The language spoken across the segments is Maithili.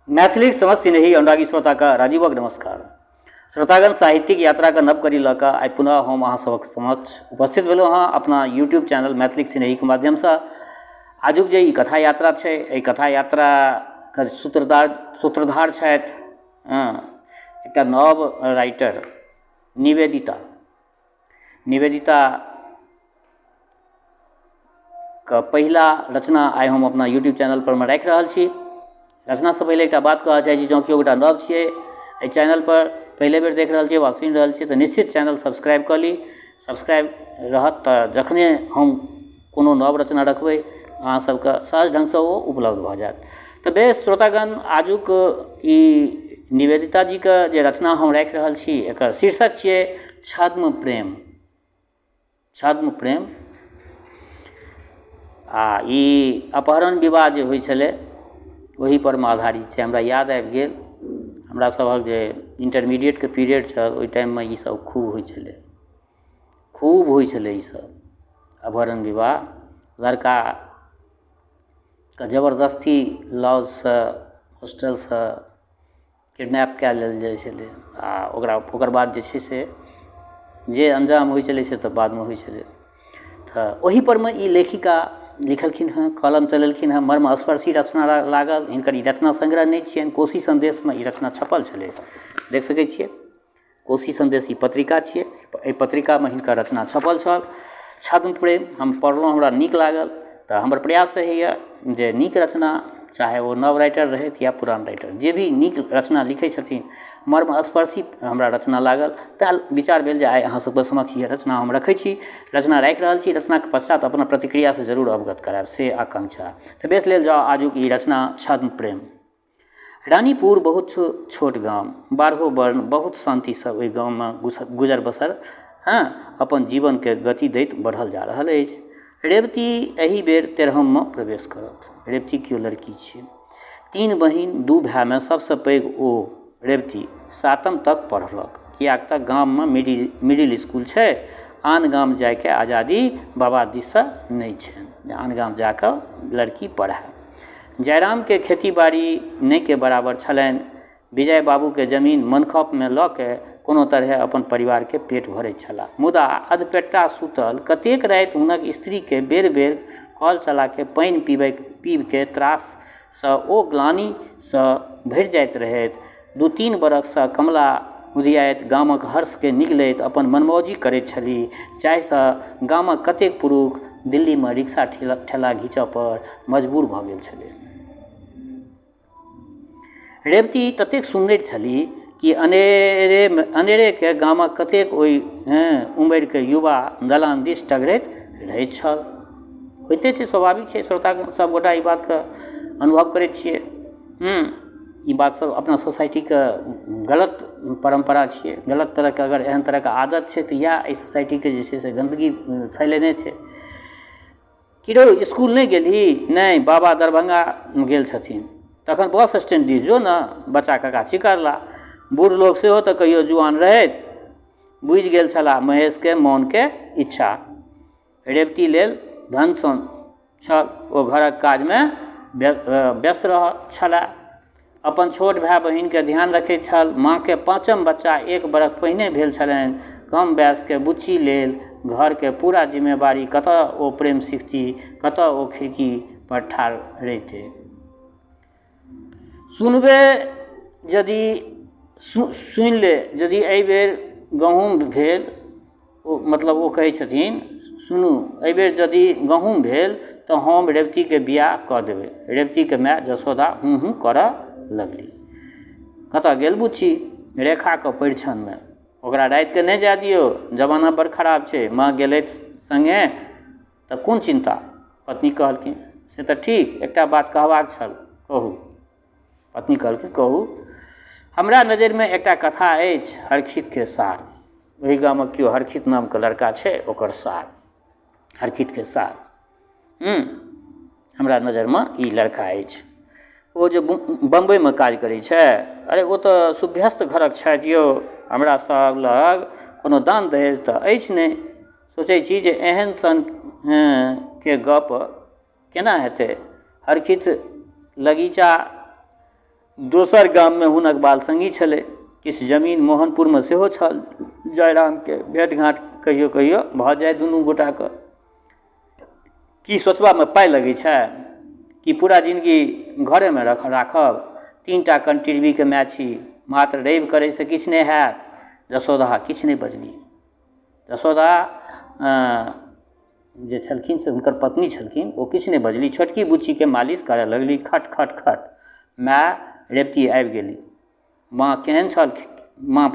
मैथिलीक समस्त स्नेही अनुरागी श्रोताके राजीवक नमस्कार। श्रोतागण, साहित्यिक यात्राके नव कड़ी लऽ कऽ आइ पुनः हम अहाँ सभक समक्ष उपस्थित भेलहुँ हँ अपना यूट्यूब चैनल मैथिलीक स्नेहीके माध्यमसँ। आजुक जे ई कथा यात्रा छै, एहि कथा यात्राके सूत्रधार छथि हँ एकटा नव राइटर निवेदिता। निवेदिता के पहिला रचना आइ हम अपना यूट्यूब चैनलपर मे राखि रहल छी। रचनासँ पहिले एकटा बात कहऽ चाहै छी, जँ केओ गोटा नव छियै एहि चैनलपर, पहिले बेर देख रहल छियै वा सुनि रहल छियै, तऽ निश्चित चैनल सब्सक्राइब कऽ ली। सब्सक्राइब रहत तऽ जखने हम कोनो नव रचना रखबै, अहाँ सबके सहज ढङ्गसँ ओ उपलब्ध भऽ जायत। तऽ बेस श्रोतागण, आजुक ई निवेदिता जीके जे रचना हम राखि रहल छी, एकर शीर्षक छियै छद्म प्रेम। छद्म प्रेम आ ई अपहरण विवाह जे होइ छलै, ओहिपर मे आधारित छै। हमरा याद आबि गेल, हमरा सभक जे इन्टरमीडिएटके पीरियड छल, ओहि टाइममे ईसब खूब होइ छलै, खूब होइ छलै ईसब अपहरण विवाह। लड़काके जबरदस्ती लॉजसँ, हॉस्टलसँ किडनैप कए लेल जाइ छलै आ ओकरा ओकर बाद जे छै से जे अन्जाम होइ छलै से तऽ बादमे होइ छलै। तऽ ओहिपर मे ई लेखिका लिखलखिन हँ, कलम चलेलखिन हँ। मर्मस्पर्शी रचना लागल। हिनकर ई रचना संग्रह नहि छियनि, कोशी सन्देशमे ई रचना छपल छलै। देख सकै छियै, कोशी सन्देश ई पत्रिका छियै, एहि पत्रिकामे हिनकर रचना छपल छल छद्म प्रेम। हम पढ़लहुँ, हमरा नीक लागल। तऽ हमर प्रयास रहैए जे नीक रचना, चाहे ओ नव राइटर रहथि या पुरान राइटर, जे भी नीक रचना लिखै छथिन, मर्मस्पर्शी हमरा रचना लागल, तैँ विचार भेल जे आइ अहाँ सबके समक्ष ई रचना हम रखै छी। रचना राखि रहल छी, रचनाके पश्चात अपना प्रतिक्रियासँ जरूर अवगत करायब, से आकांक्षा। तऽ बेस, लेल जाउ आजुक ई रचना छद्म प्रेम। रानीपुर बहुत छोट गाम, बारहो वर्ण बहुत शान्तिसँ ओहि गाममे गुजर बसर, हँ, अपन जीवनके गति दैत बढ़ल जा रहल अछि। रेवती एहि बेर 13ममे प्रवेश करत। रेवती केओ लड़की छियै। 3 बहिन 2 भायमे सबसँ पैघ ओ। रेवती सातम तक पढ़लक, किएक तऽ गाममे मिडिल इसकुल छै। आन गाम जाइके आजादी बाबा दिससँ नहि छनि जे आन गाम जाकऽ लड़की पढ़ए। जयरामके खेतीबाड़ी नहिके बराबर छलनि। विजय बाबूके जमीन मनखपमे लऽ के कोनो तरहे अपन परिवारके पेट भरैत छलाह। मुदा अधपेट्टा सुतल कतेक राति हुनक स्त्रीके बेर-बेर कल चलाके पानि पीबके त्राससँ ओ ग्लानिसँ भरि जाइत रहथि। 2-3 बरखसँ कमला उधियाइत गामक हर्षके निगलैत अपन मनमौजी करैत छलीह, जाहिसँ गामक कतेक पुरुख दिल्लीमे रिक्शा ठेला घीचऽ पर मजबूर भऽ गेल छलै। रेवती ततेक सुन्नरि छलीह कि अनेरेके गामक कतेक ओहि उमरिके युवा दलान दिस टघरैत रहैत छल। होइते छै, स्वाभाविक छै। श्रोता सभगोटा ई बातके अनुभव करैत छियै। ई बात सब अपना सोसाइटीके गलत परम्परा छियै। गलत तरहके अगर एहन तरहके आदत छै, तऽ इएह एहि सोसाइटीके जे छै से गन्दगी फैलेने छै। की रौ, इसकुल नहि गेलही? नहि बाबा, दरभंगा गेल छथिन। तखन बस स्टैंड दिस जो ने, बच्चा काका चिकरला। बूढ़ लोक सेहो तऽ कहियो जुआन रहथि। बुझि गेल छलाह महेशके मोनके इच्छा। रेवती लेल धन सन छल। ओ घरक काजमे व्यस्त रह छलाह, अपन छोट भाय बहिनके ध्यान रखैत छल। माँके पाँचम बच्चा एक बरख पहिने भेल छलनि। कम वयसके बुच्ची लेल घरके पूरा जिम्मेवारी। कतऽ ओ प्रेम सिखती, कतऽ ओ खिड़की पर ठाढ़ रहितै? सुनबे यदि सुनि ले, यदि एहिबेर गहूँम भेल, ओ मतलब ओ कहै छथिन, सुनू, एहिबेर यदि गहूँम भेल तऽ हम रेवतीके बियाह कऽ देबै। रेवतीके माय जसोदा हूँ हूँ करऽ लगली। कतऽ गेल बुच्ची? रेखाके परिछनमे। ओकरा रातिके नहि जाय दियौ, जमाना बड़ खराब छै। माँ गेलथि सङ्गे तऽ कोन चिन्ता, पत्नी कहलखिन। से तऽ ठीक, एकटा बात कहबाक छल। कहू, पत्नी कहलखिन। कहू। हमरा नजरिमे एकटा कथा अछि, हरखितके सार। ओहि गामक केओ हरखित नामके लड़का छै, ओकर सार, हरखितके सार। हमरा नजरिमे ई लड़का अछि। ओ जे बम्बइमे काज करै छै? अरे, ओ तऽ सुभ्यस्त घरक छथि यौ। हमरा सब लग कोनो दान दहेज तऽ अछि नहि। सोचै छी जे एहन सन के गप केना हेतै? हरखित लगीचा दोसर गाममे हुनक बाल सङ्गी छलै। किछु जमीन मोहनपुरमे सेहो छल जयरामके। भेँट घाँट कहियो कहियो भऽ जाइ दुनू गोटाके। की सोचबामे पाइ लगै छै कि पूरा जिनगी घरेमे राखब? 3टा कंटिरबीके माय छी, मात्र रवि करैसँ किछु नहि हैत। यशोदा किछु नहि बजली। यशोदा जे छलखिन से हुनकर पत्नी छलखिन, ओ किछु नहि बजली। छोटकी बुच्चीके मालिश करऽ लगली, खट खट खट। माय रेवती आबि गेली। माँ केहन छल? माँ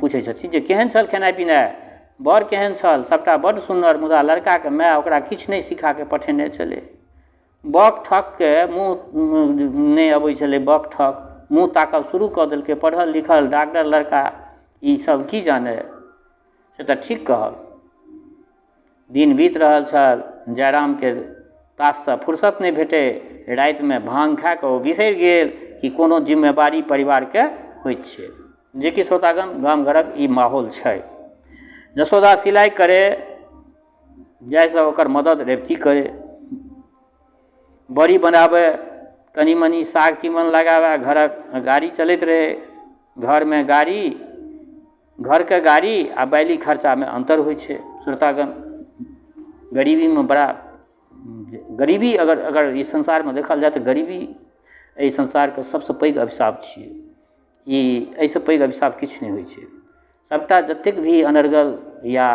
पूछै छथिन जे केहन छल खेनाइ पिनाइ, बड़ केहन छल? सभटा बड्ड सुन्नर, मुदा लड़काके माय ओकरा किछु नहि सिखाके पठेने छलै। बक ठकके मुँह नहि अबै छलै, बक ठक मुँह ताकब शुरू कऽ देलकै। पढ़ल लिखल डॉक्टर लड़का ई सब की जानै? से तऽ ठीक कहल। दिन बीत रहल छल। जयरामके ताससँ फुर्सत नहि भेटै। रातिमे भाङ्ग खा कऽ ओ बिसरि गेल कि कोनो जिम्मेवारी परिवारके होइत छै, जेकि श्रोतागण गाम घरक ई माहौल छै। यशोदा सिलाइ करै जाहिसँ ओकर मदद रेवती करै, बड़ी बनाबै, कनि मनि साग तीमन लगाबै। घरक गाड़ी चलैत रहै। घरमे गाड़ी, घरके गाड़ी आ बैली खर्चामे अन्तर होइ छै। श्रोतागण, गरीबीमे बड़ा गरीबी अगर अगर ई संसारमे देखल जाय तऽ गरीबी एहि संसारके सबसँ पैघ अभिशाप छियै। ई एहिसँ पैघ अभिशाप किछु नहि होइ छै। सबटा जतेक भी अनर्गल या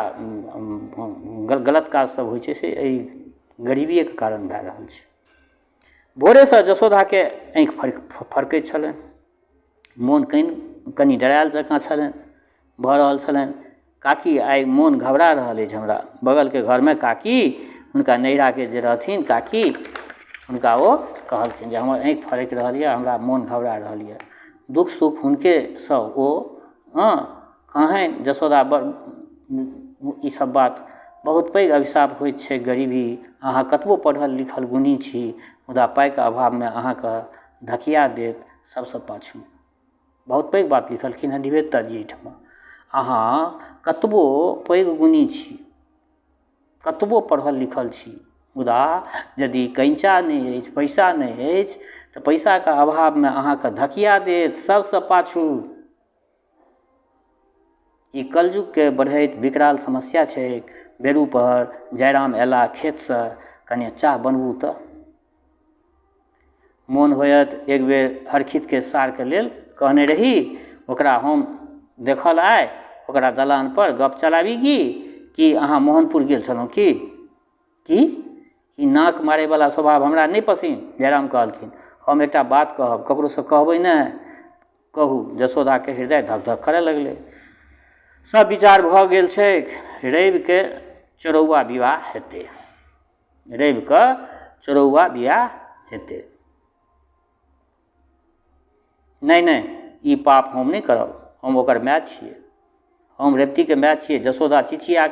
गलत काज सब होइ छै से एहि गरीबिएके कारण भए रहल छै। भोरेसँ यशोदाके आँखि फड़कैत छलनि। मोन कनि कनि डरायल जकाँ छलनि भऽ रहल छलनि। काकी, आइ मोन घबरा रहल अछि हमरा। बगलके घरमे काकी, हुनका नैहराके जे रहथिन काकी, हुनका ओ कहलखिन जे हमर आँखि फड़कि रहल यऽ, हमरा मोन घबरा रहल यऽ। दुःख सुख हुनकेसँ ओ हँ कहनि। यशोदा बड़ ई सब बात बहुत पैघ अभिशाप होइत छै गरीबी। अहाँ कतबो पढ़ल लिखल गुणी छी, मुदा पाइके अभावमे अहाँके धकिया देत सबसँ पाछू। बहुत पैघ बात लिखलखिन हेँ निवेदिता जी एहिठमा। अहाँ कतबो पैघ गुणी छी, कतबो पढ़ल लिखल छी, मुदा यदि कैञ्चा नहि अछि, पैसा नहि अछि, तऽ पैसाके अभावमे अहाँके धकिया देत सबसँ पाछू। ई कलयुगके बढ़ैत विकराल समस्या छै। बेरू पहर जयराम अयलाह खेतसँ, कने चाह बनबू तऽ मोन होयत। एक बेर हरखितके सारके लेल कहने रही ओकरा, हम देखल आइ ओकरा दलानपर गप चलाबी की कि अहाँ मोहनपुर गेल छलहुँ की? की ई नाक मारैवला स्वभाव हमरा नहि पसिन, जयराम कहलखिन। हम एकटा बात कहब, ककरोसँ कहबै नहि? कहू। यशोदाके हृदय धक धक करऽ लगलै। सब विचार भऽ गेल छैक, रविके चोरौआ विवाह हेतै। रविके चोरौआ बियाह हेतै। नहि नहि, ई पाप हम नहि करब। हम ओकर माय छियै, हम रेवतीके माय छियै। यशोदा चिचिया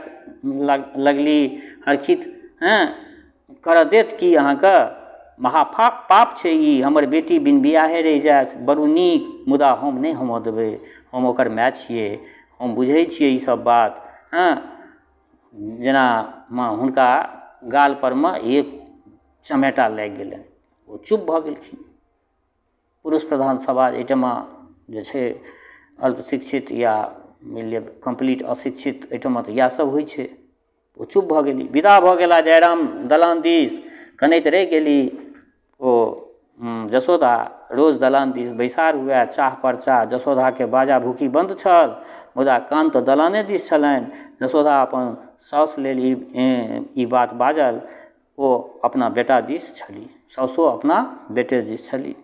लगली, हरखित हँ करऽ देत की अहाँके? महापाप पाप छै ई। हमर बेटी बिन बियाहे रहि जाय बड़ू नीक, मुदा हम नहि होमऽ देबै। हम ओकर माय छियै, हम बुझै छियै ई सब बात। हँ जेना हुनका गालपर मे एक चमेटा लागि गेलनि, ओ चुप भऽ गेलखिन। पुरुष प्रधान समाज एहिठमा जे छै, अल्पशिक्षित या मानि लिअ कम्प्लीट अशिक्षित, एहिठमा तऽ इएह सब होइ छै। ओ चुप भऽ गेली। विदा भऽ गेला जयराम दलान दिस। कनैत रहि गेली ओ यशोदा। रोज दलान दिस बैसार हुए, चाह पर चाह। यशोदाके बाजा भूकी बन्द छल, मुदा कान तऽ दलाने दिस छलनि। यशोदा अपन साउस लेल ई ई बात बाजल। ओ अपना बेटा दिस छली, साउसो अपना बेटे दिस छली।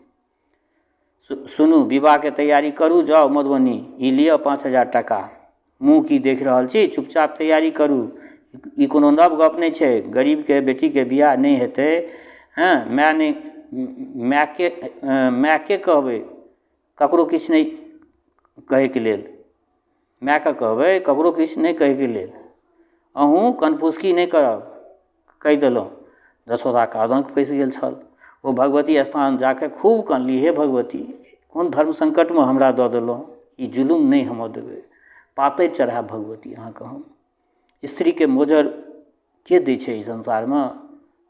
सुनू, विवाहके तैयारी करू, जाउ मधुबनी, ई लिअ 5000 टाका। मुँह की देख रहल छी? चुपचाप तैयारी करू। ई कोनो नव गप नहि छै, गरीबके बेटीके बियाह नहि हेतै। हँ माय नहि, मायके मायके कहबै ककरो किछु नहि कहैके लेल, मायके कहबै ककरो किछु नहि कहैके लेल। अहूँ कनफुसकी नहि करब, कहि देलहुँ। यशोदाके आदङ्क पैसि गेल छल। ओ भगवती स्थान जाकऽ खूब कनली, हे भगवती, कोन धर्म सङ्कटमे हमरा दऽ देलहुँ? ई जुलुम नहि होमऽ देबै। पातरि चढ़ायब भगवती अहाँके हम। स्त्रीके मोजर के दै छै एहि संसारमे?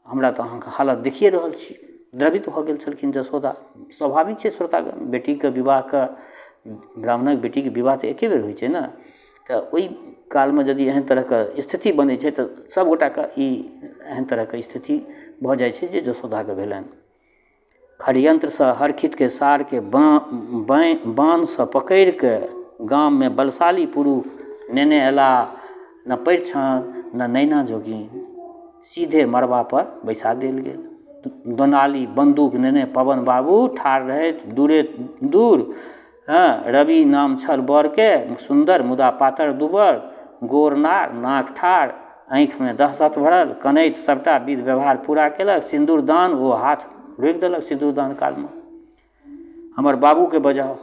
हमरा तऽ अहाँके हालत देखिए रहल छी। द्रवित भऽ गेल छलखिन जसोदा। स्वाभाविक छै श्रोतागण, बेटीके विवाहके, ब्राह्मणक बेटीके विवाह तऽ एके बेर होइ छै ने, तऽ ओहि कालमे यदि एहन तरहके स्थिति बनै छै तऽ सब गोटाके ई एहन तरहके स्थिति भऽ जाइ छै जे जसोदाके भेलनि। खड़यन्त्रसँ हरखितके सारके बान्हसँ पकड़िके गाममे बलशाली पुरुष नेने अयलाह, ने परिछन ने नैना जोगिन, सीधे मड़बापर बैसा देल गेल। दोनाली बन्दूक नेने पवन बाबू ठाढ़ रहथि दूरे दूर। हँ, रवि नाम छल बरके, सुन्दर मुदा पातर दुबर, गोर नार, नाक ठाढ़, आँखिमे दहशत भरल, कनैत सभटा विध व्यवहार पूरा केलक। सिन्दूरदान ओ हाथ रोकि देलक सिन्दूरदान कालमे। हमर बाबूके बजाउ।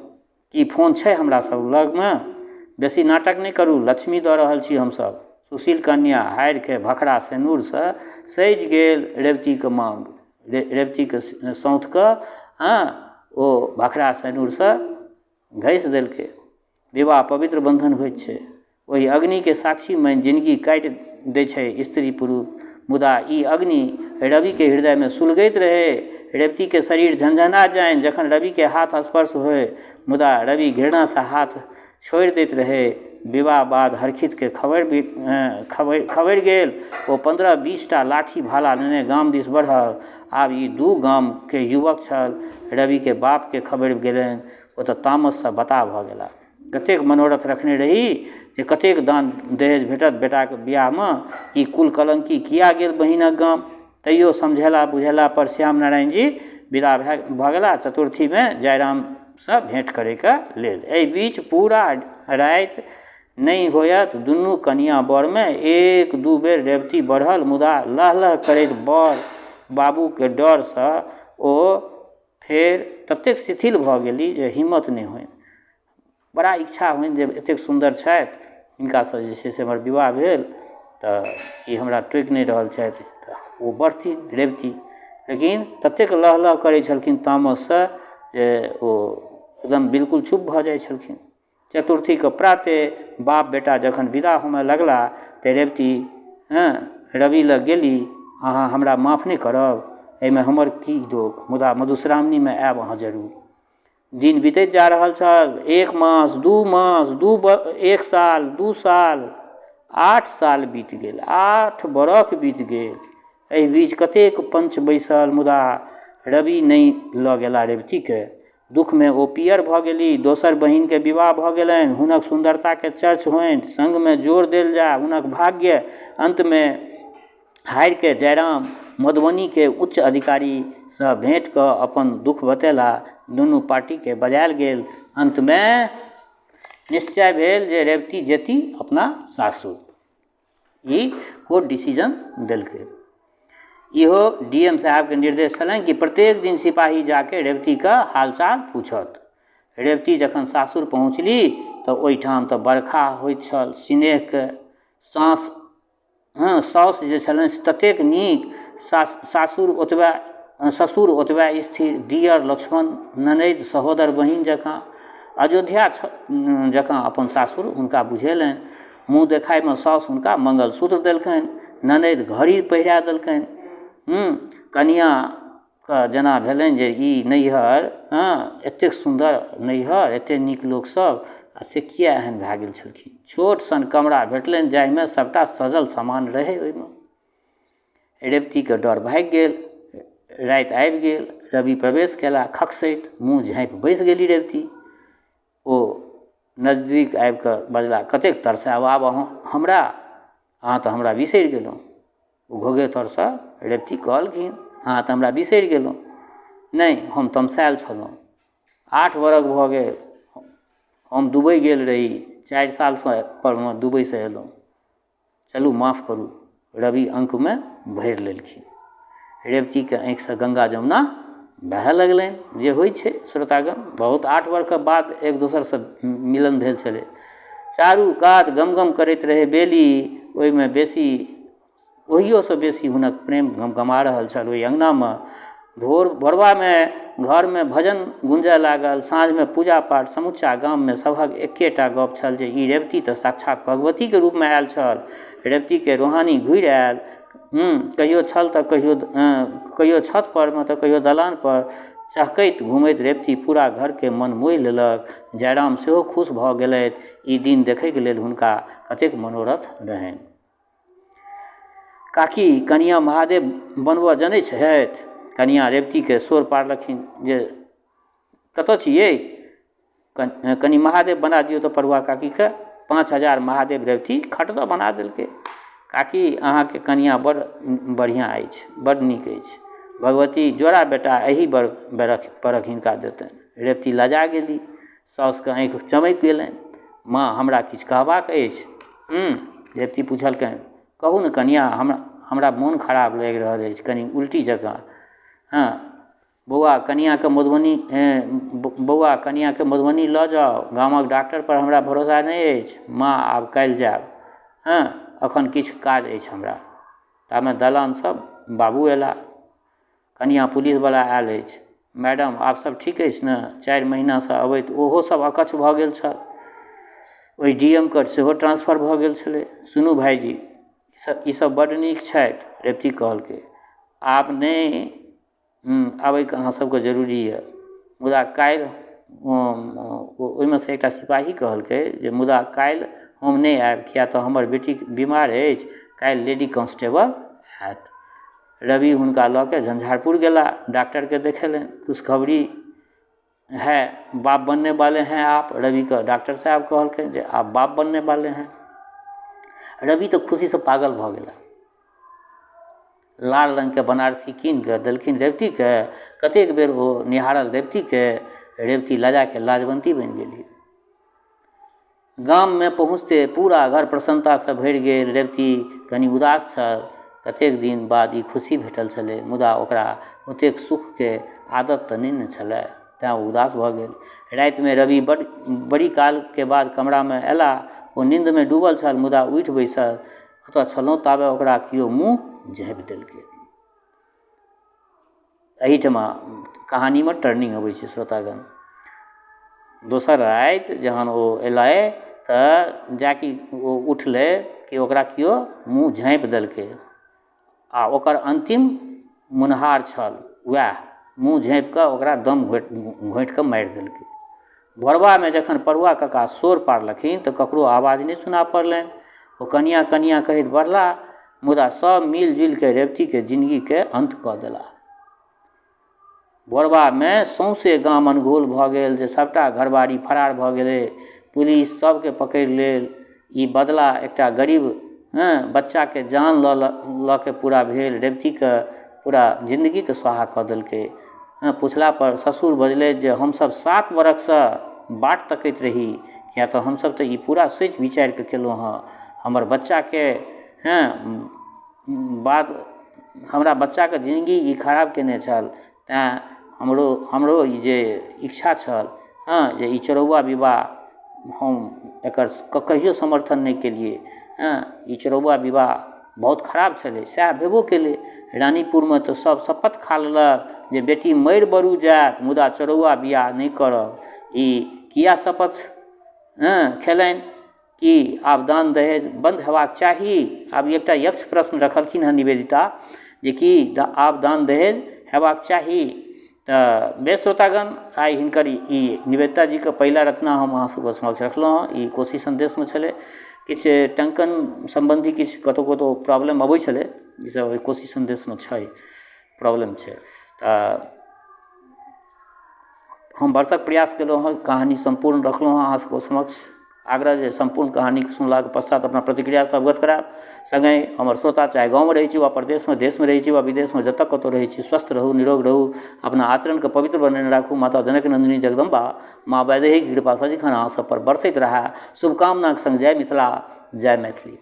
की फोन छै हमरा सब लगमे? बेसी नाटक नहि करू, लक्ष्मी दऽ रहल छी हमसभ। सुशील कन्या हारिके भखरा सेनुरसँ सजि गेल रेवतीके माँग, रेवतीके सौँथके हँ ओ भखरा सेनुरसँ घसि देलकै। विवाह पवित्र बन्धन होइत छै, ओहि अग्निके साक्षी मानि जिनगी काटि दै छै स्त्री पुरुष। मुदा ई अग्नि रविके हृदयमे सुलगैत रहै। रेवतीके शरीर झनझना जानि जखन रविके हाथ स्पर्श होय, मुदा रवि घृणासँ हाथ छोड़ि दैत रहै। विवाह बाद हरखितके खबरि खबरि खबरि गेल। ओ 15-20 टा लाठी भाला लेने गाम दिस बढ़ल। आब ई दू गामके युवक छल। रविके बापके खबरि गेलनि, ओ तऽ तामससँ बताह भऽ गेला। कतेक मनोरथ रखने रही जे कतेक दान दहेज भेटत बेटाके बिआहमे, ई कुल कलङ्की किया गेल बहिनक गाम। तैयो समझेला बुझेला पर श्याम नारायण जी विदा भऽ गेला चतुर्थीमे जयरामसँ भेँट करैके लेल। एहि बीच पूरा राति नहि होयत दुनू कनियाँ बरमे एक दू बेर रेवती बढ़ल, मुदा लह लह करैत बर बाबूके डरसँ ओ फेर ततेक शिथिल भऽ गेली जे हिम्मत नहि होइन। बड़ा इच्छा होइन जे एतेक सुन्दर छथि, हिनकासँ जे छै से हमर विवाह भेल तऽ ई हमरा टोकि नहि रहल छथि, तऽ ओ बढ़थिन रेवती। लेकिन ततेक लह लह करै छलखिन तामससँ जे ओ एकदम बिल्कुल चुप भऽ जाइ छलखिन। चतुर्थीके प्राते बाप बेटा जखन विदा होमय लगला तऽ रेवती हँ रवि लग गेली, अहाँ हमरा माफ नहि करब? एहिमे हमर की दोख? मुदा मधुश्रावणीमे आयब अहाँ जरूर। दिन बीतैत जा रहल छल, एक मास, 2 मास, 1 साल, 2 साल, 8 साल बीत गेल, 8 बरख बीत गेल। एहि बीच कतेक पंच बैसल, मुदा रवि नहि लऽ गेला रेवतीके। दुखमे ओ पीयर भऽ गेली। दोसर बहिनके विवाह भऽ गेलनि, हुनक सुन्दरताके चर्च होइन, सङ्गमे जोड़ देल जाय हुनक भाग्य। अन्तमे हारिके जयराम मधुबनीके उच्च अधिकारीसँ भेँट कऽ अपन दुख बतेला। दुनू पार्टीके बजायल गेल। अन्तमे निश्चय भेल जे रेवती जेती अपना सासुर। ई कोर्ट डिसीजन देलकै। इहो डी एम साहेबके निर्देश छलनि कि प्रत्येक दिन सिपाही जाके रेवतीके हालचाल पूछत। रेवती जखन सासुर पहुँचली तऽ ओहिठाम तऽ बरखा होइत छल सिनेहके। साँस हँ साउस जे छलनि से ततेक नीक, सासुर ओतबे ससुर ओतबे स्थिर, दिअर लक्ष्मण, ननदि सहोदर बहिन जकाँ, अयोध्या जकाँ अपन सासुर हुनका बुझेलनि। मुँह देखाइमे साउस हुनका मङ्गलसूत्र देलकनि, ननदि घड़ी पहिरा देलकनि। कनिआँके जेना भेलनि जे ई नैहर, हँ एतेक सुन्दर नैहर, एतेक नीक लोकसभ, आ से किएक एहन भए गेल छलखिन। छोट सन कमरा भेटलनि जाहिमे सभटा सजल सामान रहै ओहिमे। रेवतीके डर भागि गेल। राति आबि गेल, रवि प्रवेश केला खखसैत, मुँह झाँपि बैसि गेली रेवती। ओ नजदीक आबि कऽ बजला, कतेक तरसायब आब अहाँ हमरा, अहाँ तऽ हमरा बिसरि गेलहुँ। ओ घोघे तरसँ रेवती कहलखिन, अहाँ तऽ हमरा बिसरि गेलहुँ। नहि, हम तमसायल छलहुँ। 8 बरख भऽ गेल, हम दुबइ गेल रही, 4 सालसँ परमे दुबइसँ अयलहुँ। चलू माफ करू। रवि अङ्कमे भरि लेलखिन। रेवतीके आँखिसँ गङ्गा जमुना बहए लगलनि, जे होइ छै श्रोतागण। बहुत 8 बरखके बाद एक दोसरसँ मिलन भेल छलै। चारू कात गमगम करैत रहै बेली, ओहिमे बेसी ओहियोसँ बेसी हुनक प्रेम गमगमा रहल छल ओहि अङ्गनामे। भोरबामे घरमे भजन गुँजऽ लागल, साँझमे पूजा पाठ। समुच्चा गाममे सभक एकेटा गप छल जे ई रेवती तऽ साक्षात भगवतीके रूपमे आयल छल। रेवतीके रूहानी घुरि आयल। कहियो छल तऽ कहियो कहियो छतपरमे तऽ कहियो दलानपर चहकैत घुमैत रेवती पूरा घरके मन मोहि लेलक। जयराम सेहो खुश भऽ गेलथि। ई दिन देखैके लेल हुनका कतेक मनोरथ रहनि। काकी कनियाँ महादेव बनबऽ जनै छथि? कनियाँ रेवतीके शोर पारलखिन जे कतऽ छी यै? कनि महादेव बना दियौ तऽ पढ़ुआ काकीके। 5000 महादेव रेवती खट दऽ बना देलकै। काकी अहाँके कनियाँ बड़ बढ़िआँ अछि, बड़ नीक अछि। भगवती जोड़ा बेटा एहि बरख हिनका देतनि। रेवती लजा गेली। साउसके आँखि चमकि गेलनि। माँ हमरा किछु कहबाक अछि। रेवती पुछलकनि। कहू ने कनियाँ, हमरा मोन खराब लागि रहल अछि, कनि उल्टी जकाँ। हँ बौआ कनिआँके मधुबनी बौआ कनिआँके मधुबनी लऽ जाउ, गामक डॉक्टरपर हमरा भरोसा नहि अछि। माँ आब काल्हि जायब, हँ एखन किछु काज अछि हमरा। तामे दलानसँ बाबू अयलाह। कनिआँ पुलिसवला आयल अछि। मैडम आब सब ठीक अछि ने? 4 महीनासँ अबैत ओहो सब अकच्छ भऽ गेल छल। ओहि डी एम के सेहो ट्रांसफर भऽ गेल छलै। सुनू भाइजी, ई सब बड्ड नीक छथि, रेवती कहलकै। आब नहि आबैके अहाँ सबके जरूरी यऽ। मुदा काल्हि ओहिमे सँ एकटा सिपाही कहलकै जे मुदा काल्हि हम नहि आयब, किएक तऽ हमर बेटी बीमार अछि, काल्हि लेडी कॉन्स्टेबल आयत। रवि हुनका लऽ कऽ झंझारपुर गेला, डॉक्टरके देखेलनि। खुशखबरी है, बाप बनने वाले हैं आप। रविके डॉक्टर साहब कहलखिन जे आप बाप बनने वाले हैं। रवि तऽ खुशीसँ पागल भऽ गेला। लाल रङ्गके बनारसी कीन कऽ देलखिन रेवतीके। कतेक बेर ओ निहारल रेवतीके। रेवती लजाके लाजवन्ती बनि गेली। गाममे पहुँचते पूरा घर प्रसन्नतासँ भरि गेल। रेवती कनि उदास छल। कतेक दिन बाद ई खुशी भेटल छलै, मुदा ओकरा ओतेक सुखके आदत तऽ नहि ने छलै, तेँ ओ उदास भऽ गेल। रातिमे रवि बड़ी कालके बाद कमरामे अयलाह। ओ नीन्दमे डूबल छल, मुदा उठि बैसल। ओतऽ छलहुँ ताबे ओकरा केओ मुँह झाँपि देलकै। एहिठमा कहानीमे टर्निंग अबै छै श्रोतागण। दोसर राति जहन ओ अयलै तऽ जाकि ओ उठलै कि ओकरा केओ मुँह झाँपि देलकै आ ओकर अन्तिम मुनहार छल वएह मुँह झाँपि कऽ ओकरा दम घोँटि कऽ मारि देलकै। भोरबामे जखन पढ़ुआ कका शोर पारलखिन तऽ ककरो आवाज नहि सुना पड़लनि। ओ कनियाँ कनियाँ कहैत बढ़ला, मुदा सब मिल जुलिके रेवतीके जिनगीके अन्त कऽ देला। भोरबामे सौँसे गाम अनघोल भऽ गेल जे सबटा घरबारी फरार भऽ गेलै। पुलिस सबके पकड़ि लेल। ई बदला एकटा गरीब बच्चाके जान लऽ के पूरा भेल। रेवतीके पूरा जिन्दगीके स्वाहा कऽ देलकै। पुछलापर ससुर बजलथि जे हमसब 7 बरखसँ बाट तकैत रही, किएक तऽ हमसब तऽ ई पूरा सोचि विचारिकऽ केलहुँ हँ। हमर बच्चाके बाद हमरा बच्चाके जिन्दगी ई खराब केने छल, तेँ हमरो ई जे इच्छा छल हँ जे ई चोरौआ विवाह हम एकर कहियो समर्थन नहि केलियै। हँ ई चोरौआ विवाह बहुत खराब छलै, सएह भेबो केलै। रानीपुरमे तऽ सब शपथ खा लेलक जे बेटी मरि बरू जायत मुदा चोरौआ बियाह नहि करब। ई किया शपथ हँ खेलनि कि आब दान दहेज बन्द हेबाक चाही? आब एकटा यक्ष प्रश्न रखलखिन हँ निवेदिता जे कि आब दान दहेज हेबाक चाही? तऽ बेस श्रोतागण, आइ हिनकर ई निवेदिता जीके पहिला रचना हम अहाँ सबके समक्ष रखलहुँ हँ। ई कोशी सन्देशमे छलै। किछु टङ्कण सम्बन्धी किछु कतहु कतहु प्रॉब्लम अबै छलै। ईसब ओहि कोशी सन्देशमे छै, प्रॉब्लम छै। तऽ हम भरसक प्रयास केलहुँ हँ, कहानी सम्पूर्ण रखलहुँ हँ अहाँ सबके समक्ष। आग्रह जे सम्पूर्ण कहानीके सुनलाके पश्चात अपना प्रतिक्रियासँ अवगत करायब। सङ्गहि हमर श्रोता चाहे गाँवमे रहै छी वा परदेशमे, देशमे रहै छी वा विदेशमे, जतऽ कतहु रहै छी, स्वस्थ रहू, निरोग रहू, अपना आचरणके पवित्र बनेने राखू। माता जनक नन्दिनी जगदम्बा माँ वैदेहीके कृपा सदिखन अहाँ सबपर बरसैत रहए, शुभकामनाके सङ्ग जय मिथिला, जय मैथिली।